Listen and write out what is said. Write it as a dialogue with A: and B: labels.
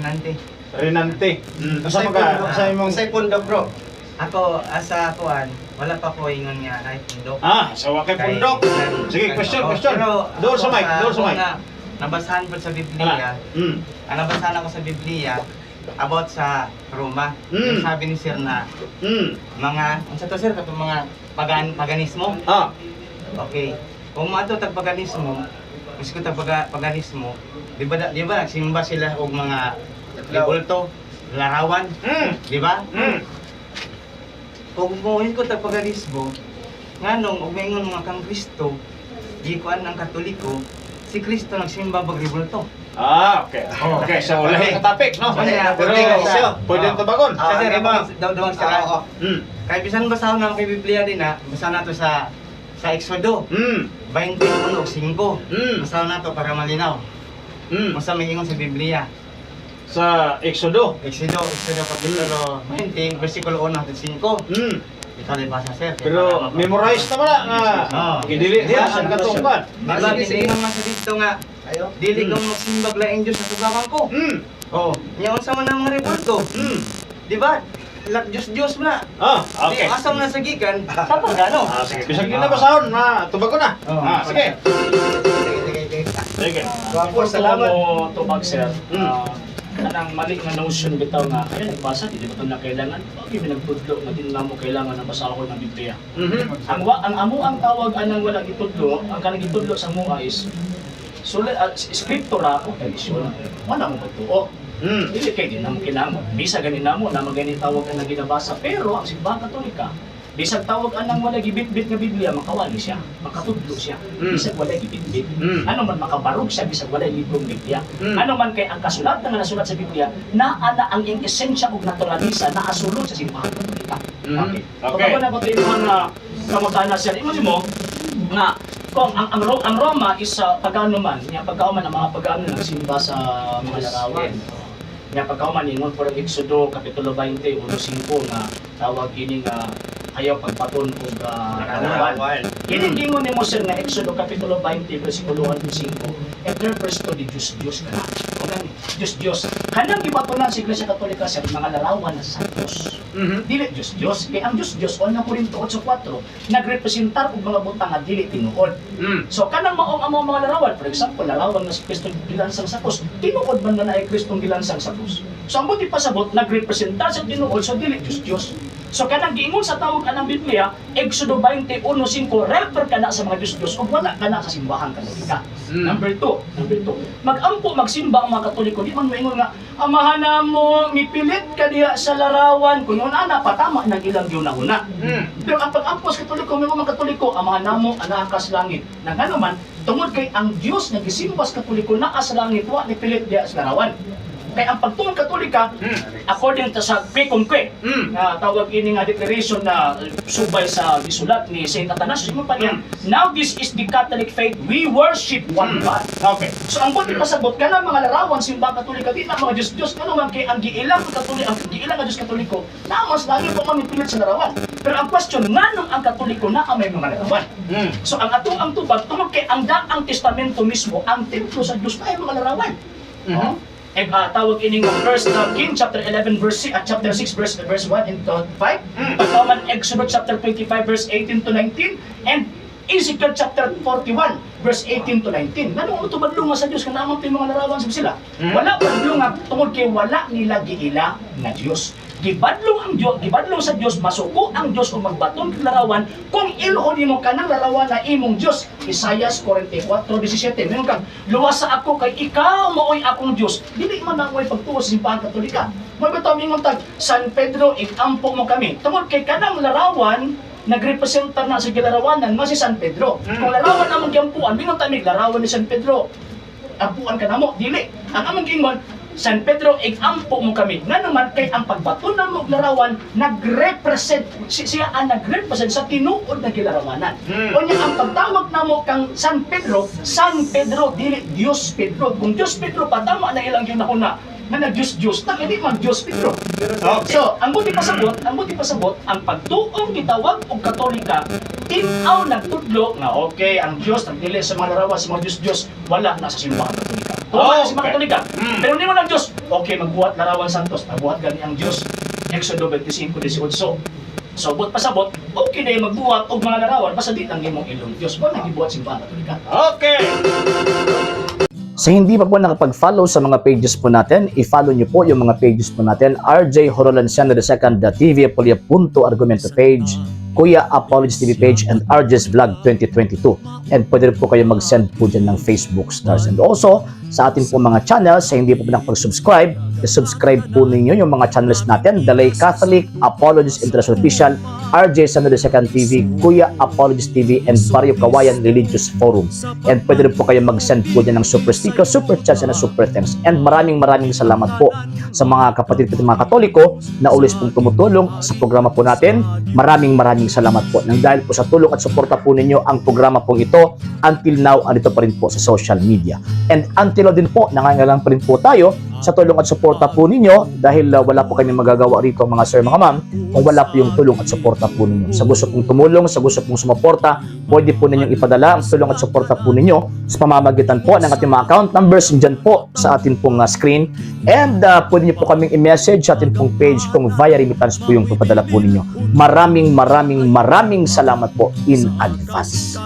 A: Renante.
B: Renante. Asa man ka? Sa imong
C: Unsay pundok, bro?
A: Ako asa kuan, wala pa ko ingon nga ay pundok.
B: Ah, sa wa kay pundok. Sige, question,
A: Oh,
B: question.
A: pero
B: Door sa
A: ako
B: mic, door sa
A: ako
B: mic.
A: nga, nabasahan po sa Biblia. Ang nabasahan ako sa Biblia about sa Roma. Yung sabi ni Sir na mga unsa to, sir, katong mga paganismo. Okay. Kung mato tag paganismo, mas ko tag paganismo, di ba nagsimba sila og mga rebulto, larawan, di ba? Kung muhin ko tag paganismo, nganong og maingon mga kang Kristo, gikuan ang Katoliko, si Kristo nagsimba bag rebulto?
B: Ah, okay.
A: Oh.
B: Okay, so lahi ka topic, no?
A: Wala,
B: Pero
A: wala.
B: pwede tubagon.
C: Ah,
A: Kasi
C: ano ba?
A: daw daw sila.
C: Oo.
A: Kaya bisan basahon na kay Biblia din na, basa nato sa Exodo 21:5. Basahon nato para malinaw. Unsa may ingon sa Biblia?
B: Sa Exodo.
A: Exodo kapitulo 20, versikulo 1 hangtod 5. Ito na basa, sir. Kaya
B: Pero memorize na man nga.
A: Oo.
B: Gidili niya sa katong kan.
A: Di ba,
C: Sige, sige.
A: ingon man sa dito nga,
C: Ayo.
A: dili ko magsimbag laing Diyos sa tubangan ko. Oh, nya unsa man ang mga rebulto? Di ba? Diyos Diyos mo na.
B: Ah, okay.
A: Di, asa mo na sa gikan? Sa pagano?
B: Ah, sige. Bisag di na basahon, na tubagon na.
A: Oo.
B: Ah, sige.
C: Sige, sige, sige.
B: Sige.
C: Gwapo, salamat.
D: Mo tubag, sir. Kanang mali nga notion bitaw nga kaya nagbasa di ba ito na kailangan? Okay, may nagtudlo nga di na mo kailangan ng basahon ng Biblia. Ang amo ang tawag anang wala gitudlo, ang kanang gitudlo sa mua is sula, skriptura o tradisyon. Wala mo pagtuo. Dili kay di na mo kinamo. Bisa gani namo na magani tawag ang ginabasa, pero ang Simbahan Katolika, bisag tawag anang wala gibitbit nga Biblia, makawali siya, makatudlo siya. Bisag wala gibitbit. Ano man makabarog siya bisag wala librong Biblia. Ano man kay ang kasulatan nga nasulat sa Biblia, naa na ang iyang esensya ug naturalisa naa sulod sa Simbahan Katolika. Okay.
B: Okay.
D: Kung na ba ito yung mga kamutana siya, imo mo nga kung ang Roma is sa pagano man, nya pagkauman ang mga pagano nagsimba sa mga larawan. Nya pagkauman ingon por ang Exodo kapitulo 20:1-5 nga tawag ini nga ayaw pagbaton og larawan. Kini gingon nimo, sir, nga Exodo kapitulo 20 versikulo 1-5, it refers to the Diyos Diyos kana. O gani, Diyos Diyos. Kanang gibatonan sa Iglesia Katolika, sir, mga larawan na sa Diyos. Dili Diyos Diyos kay ang Diyos Diyos 1 Korinto 8:4 nagrepresentar og mga butang nga dili tinuod. So kanang maong amo mga larawan, for example, larawan nga si Kristo gilansang sa krus, tinuod man nga naay Kristong gilansang sa krus? So ang buti pasabot, nagrepresentar sa tinuod, so dili Diyos Diyos. So kanang giingon sa tawag anang Biblia, Exodo 21:5, refer kana sa mga Diyos Diyos ug wala kana sa Simbahan Katolika. Number two. Magampo magsimba ang mga Katoliko, di man moingon nga Amahan mo mipilit ka diha sa larawan kung yun ana patama ng ilang giunahuna. Pero ang pag-ampo sa Katoliko, may mga Katoliko, Amahan namo anaa ka sa langit. Na ngano man, tungod kay ang Dios nga gisimba sa Katoliko naa sa langit, wa nipilit diha sa larawan. Kay ang pagtuon Katolika, according to sa Quo Quo, nga tawag ini nga declaration na subay sa gisulat ni Saint Athanasius, ingon pa niya, "Now this is the Catholic faith, we worship one God." So ang buti pasabot kana mga larawan Simbahan Katolika di na mga Diyos Diyos, ngano man kay ang giilang Katoliko, ang giilang nga Diyos Katoliko naa mas langit, pa man mipilit sa larawan. Pero ang question, nganong ang Katoliko naa may mga larawan? So ang atong ang tubag, tungod kay ang Daang Testamento mismo, ang templo sa Diyos ay mga larawan. Oh? Eh, tawag ini nga First King chapter 11 verse 6, chapter 6 verse 1 and to 5. Pagkaman Exodus chapter 25 verse 18 to 19 and Ezekiel chapter 41 verse 18 to 19. Ngano mo tubadlo nga sa Dios nga naman mga larawan sa sila? Wala badlo nga tungod kay wala nila giila nga Dios. Gibadlong ang Dios, gibadlong sa Dios, masuko ang Dios o magbaton kag larawan kung ilhon nimo kanang larawan na imong Dios. Isaias 44:17. Mayon kang luwasa ako kay ikaw maoy akong Dios. Dili man ang pagtuo sa Simbahan Katolika. Mo bitaw mingon tag San Pedro, ikampo mo kami. Tungod kay kanang larawan nagrepresentar na sa gilarawanan nga si San Pedro. Kung larawan among giampuan, mingon ta mig larawan ni San Pedro. Ampuan ka namo, dili. Ang among giingon, "San Pedro, ikampo mo kami." Nga naman kay ang pagbaton ng og larawan nagrepresent siya ang nagrepresent sa tinuod na gilarawanan. Unya ang pagtawag namo kang San Pedro, San Pedro dili Dios Pedro. Kung Dios Pedro pa, tama na ilang yun na nga nag-Diyos Diyos na hindi man Diyos Pedro. So, ang buti pasabot, ang pagtuong gitawag og Katolika, tin-aw nagtudlo nga okay, ang Diyos nagdili sa mga larawan sa mga Diyos Diyos, wala na sa Simbahan Katolika. Tuwa na sa Simbahan Katolika. Pero nimo ng Diyos, Okay magbuhat larawan santos, nabuhat gani ang Dios. Exodo 25:18. So buot pasabot, okay na yung magbuhat og mga larawan basta di lang imong ilong Dios. Mo nang gibuhat simbahan Katolika.
B: Okay.
D: Sa hindi pa po nakapag-follow sa mga pages po natin, i-follow niyo po yung mga pages po natin. RJ Horolanciano II, The TV Apolia Punto Argumento page, Kuya Apologies TV page, and RJ's Vlog 2022. And pwede rin po kayo mag-send po dyan ng Facebook stars. And also, sa atin po mga channels, sa hindi po nakapag-subscribe, i-subscribe po ninyo yung mga channels natin, The Lay Catholic, Apologies International Official, RJ Sano II TV, Kuya Apologies TV, and Barrio Kawayan Religious Forum. And pwede rin po kayo mag-send po dyan ng super sticker, super chats, and super thanks. And maraming maraming salamat po sa mga kapatid po mga Katoliko na always pong tumutulong sa programa po natin. Maraming maraming salamat po. Nang dahil po sa tulong at suporta po ninyo ang programa pong ito, until now, andito pa rin po sa social media. And until now din po, nangangailangan pa rin po tayo sa tulong at suporta po ninyo dahil wala po kami magagawa rito, mga sir, mga ma'am, kung wala po yung tulong at suporta po ninyo. Sa gusto pong tumulong, sa gusto pong sumuporta, pwede po ninyong ipadala ang tulong at suporta po ninyo sa pamamagitan po ng ating mga account numbers dyan po sa atin pong screen. And pwede niyo po kaming i-message sa atin pong page kung via remittance po yung papadala po ninyo. Maraming maraming maraming salamat po in advance.